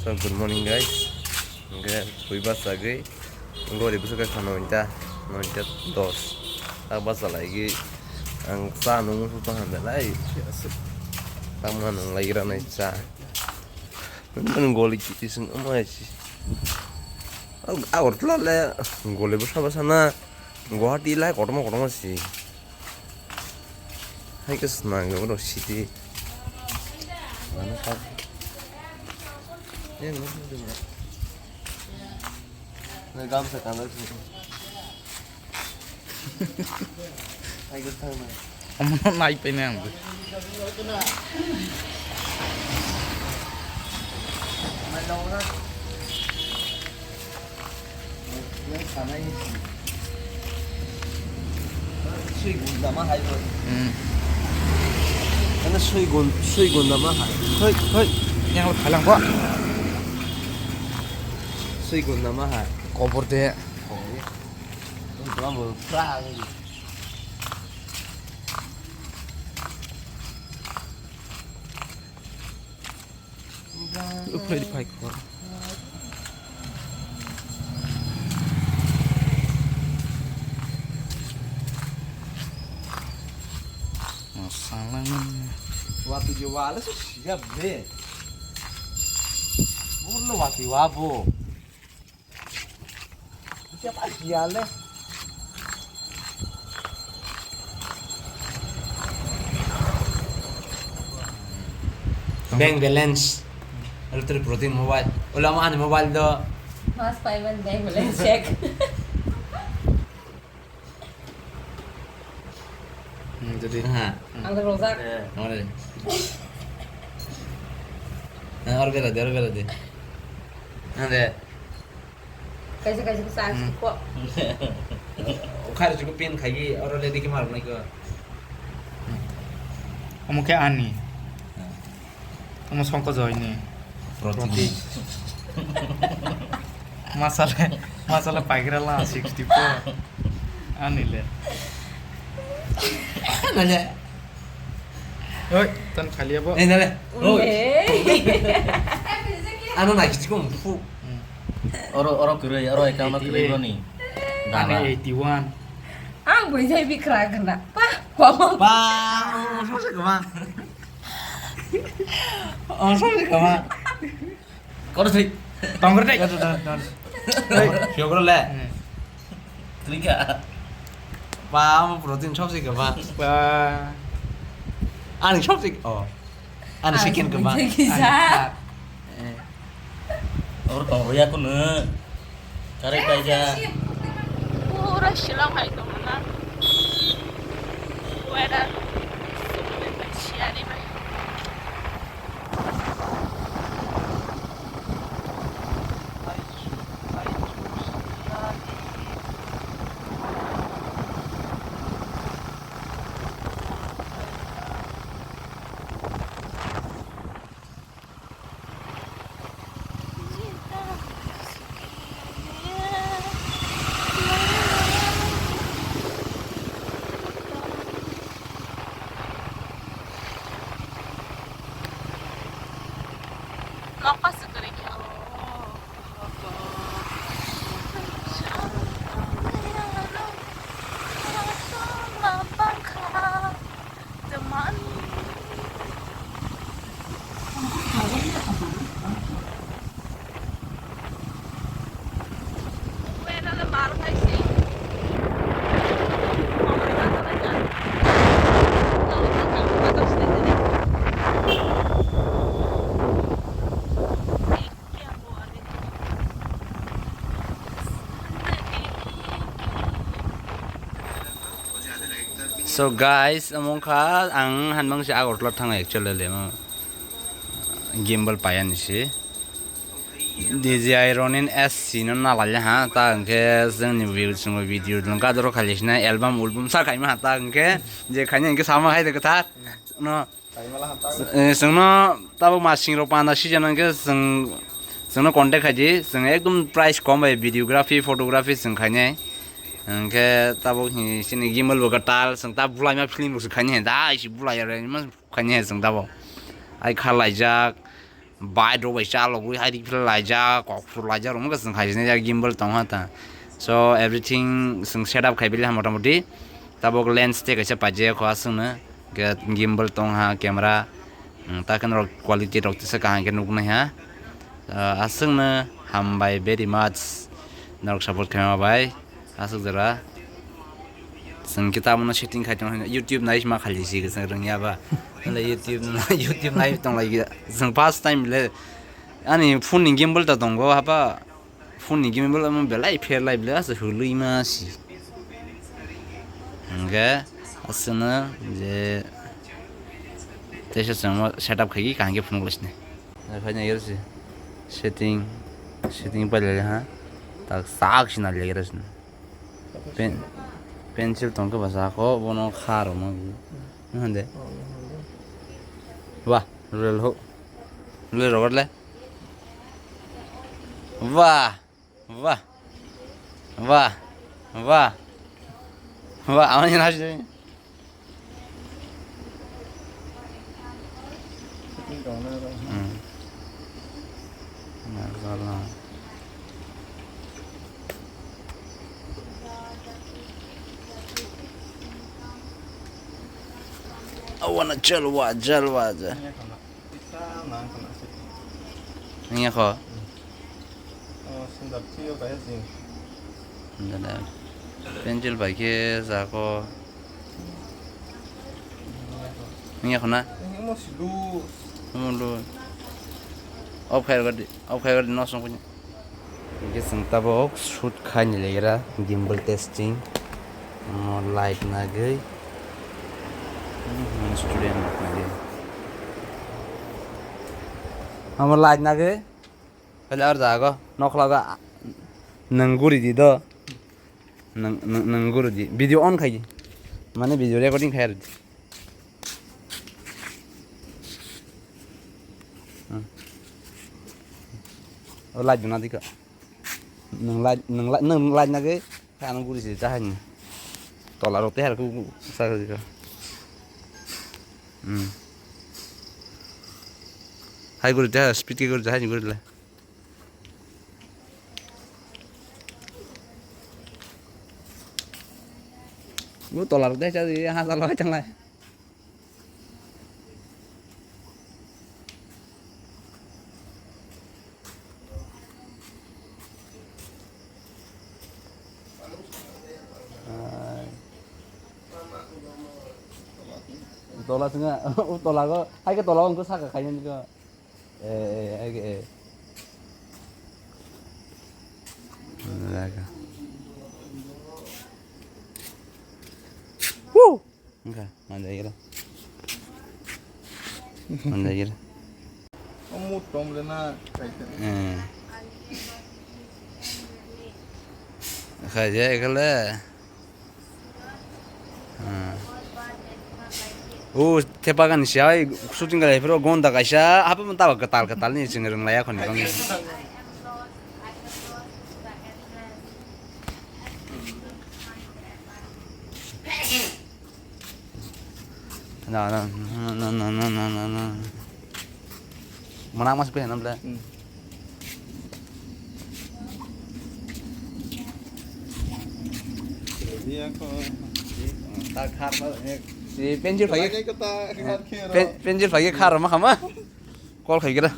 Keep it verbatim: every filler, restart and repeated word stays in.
So, good morning, guys. Hingke pui bachagwi gori bwswk kha noita, noita dos. Tak bachalaigwi ang cha nungwi tong belai. Tamo nung lai gra nai cha. Nung goli kiti sing amai si. Agartala le goli bwsa bwsa na Guwahati lai kotorma kotorma si. Hai khe swnam khe borok city. Mane kha. Yang nang nang. Nang gamsa kanjak sini. Hai khe thang nang. Omono nai painai ang bo. Mai nang na. Sui gunda ma hai bo. Hmm. Kana sui gun, sui gunda ma hai. Hoi, hoi. Yang lo phalang bo. Sui gunda ma hai. Kobor de. Oh, ya. Tung tulang bo pra. Uphai phai kho. Masalah ni. Wati je wala se siap be. Burlo wati wabo. Siapa siale? Bank balance. Lalu terus protein mobile. Ulama ani mobile do. Mas payment bank balance check. Hmm, jadi. Aha. Ang rojak. Mana? Nah, or bela de, or bela de. Nah, de. Kaisa kaisa khe chance kok. Khari chuku pin khagi oro le dikhi mar nai ko. Omo khe ani. Omo songko joy ni. Proti. Masale, masale paigra la sixty four. Ani le. Nale. Oi, tan khali abo. Eh, nale. Oi. Ano nai kichiko mfu. Oro, oro kwrwi, oro account no kwrwi boni. Ani eighty one. Ang bai jai bikra gana. Pa, kwama. Pa, ang sose kwma. Ang sose kwma. Koro sui. Tongkor dai. Koro, koro, koro. Hei, siyo koro le. Trika. Pa, ang protein sose kwma. Pa. Ani sose, oh. Ani second kwma. Ani third. Oro tong ya kuno. Kare kaija. Pura Shillong hai tong na. Weather. Siari bai. So guys, omo wngkha ang hanmang se Agartala thango actually le, gimbal paiya ni se. D J I Ronin S C no nalai ha, ta hwnkhe chwngni view chwngbo video dwng gadoro khaili sina album ulbum sa khaima ha, ta hwnkhe je khaina hwnkhe sama hai de kwthar. No. Eh, chwngno tabuk masing rok panda season hwnkhe chwng, chwngno contact khaidi, chwng ekdom price kom bai videography, photography chwng khainai. Hwnkhe tabuk hi chini gimbal bo kwtal, chwng ta bulaima film rok se khainai, da isi bulai ya re, ima khainai chwng tabuk. Ai kha laijak, bike rok bai chalogwi hai rikphela laijak, kokphuru laijak rok wngkha chwng khaijani jak gimbal tongha ta. So everything chwng setup khai bili ha motamoti. Tabok lens tei kaisa paijak kho aswkno, hwnkhe gimbal tongha, camera, mm, ta khe norok quality rok tesa kaham khe nuknai ha. Ah, aswkno hambai very much norok support khaima bai. Aswk jora. Chwng khe tabukno setting khai tong YouTube nai ma khali si chwng rwngya ba. Hwnle YouTube, YouTube nai tong lai chwng first time le ani phone ni gimbal ta tongo hapa. Phone ni gimbal omo belai pher lai belai asa hului ma si. Hwnkhe aswkno je teisa chwngno setup khai kaham khe phunuk lai sini. Phai nai si setting, setting pai lai ha. Tak sak si nai lai sini. Pen, pencil tong khe bwsa kho bono kha rwma. Nahande. Wah, rel ho. Rel robar le. Wah, wah, wah, wah, wah, amani nasi. Hmm. Nah, salah. I wanna jalwa, jalwa, ja. Nangya kho. Dada. Pencil bai khe jako. Nangya kho na? Omo lu. Off khai rwdi, off khai rwdi, no song kunya. Hingke chwng tabok shoot khaini legra gimbal testing. Omo light nagwi. Hmm, student nagwi. Omo light nagwi. Pele ar jago nokhlago nwng guri di do. Nwng, nwng, nwng guri di. Video on khai. Mane video recording khai ar di. Hmm. O light duna dikha. Nwng light, nwng light, nwng light nagwi. Ano guri se jahani. Tola rok te har ku sa dikha. Hmm. Hai guri te speed ke guri jahani guri le. Bu tola rok te cha di ha sa lo chang lai. Tola singa, u tola go, hai ke tola go saka khayan ko. Eh, eh, hai ke, eh. Laga. Woo! Wngkha, manjak gira. Manjak gira. Omo tom le na, kaisa. Eh. Khaijak ekle. Hmm. O, thepa gani siya, shooting khlai phuru gonda kaisa, hapma taba kwtal kwtal ni chwng rwnglai ya khoni bangni. Na, na, na. Mwnang mas pe nam le. Hmm. Iya ko. Ta khar ba, eh. Si pencil phai. Lagi ko ta khar khero. Pen-, pencil phai khar ma khama. Call khai kira.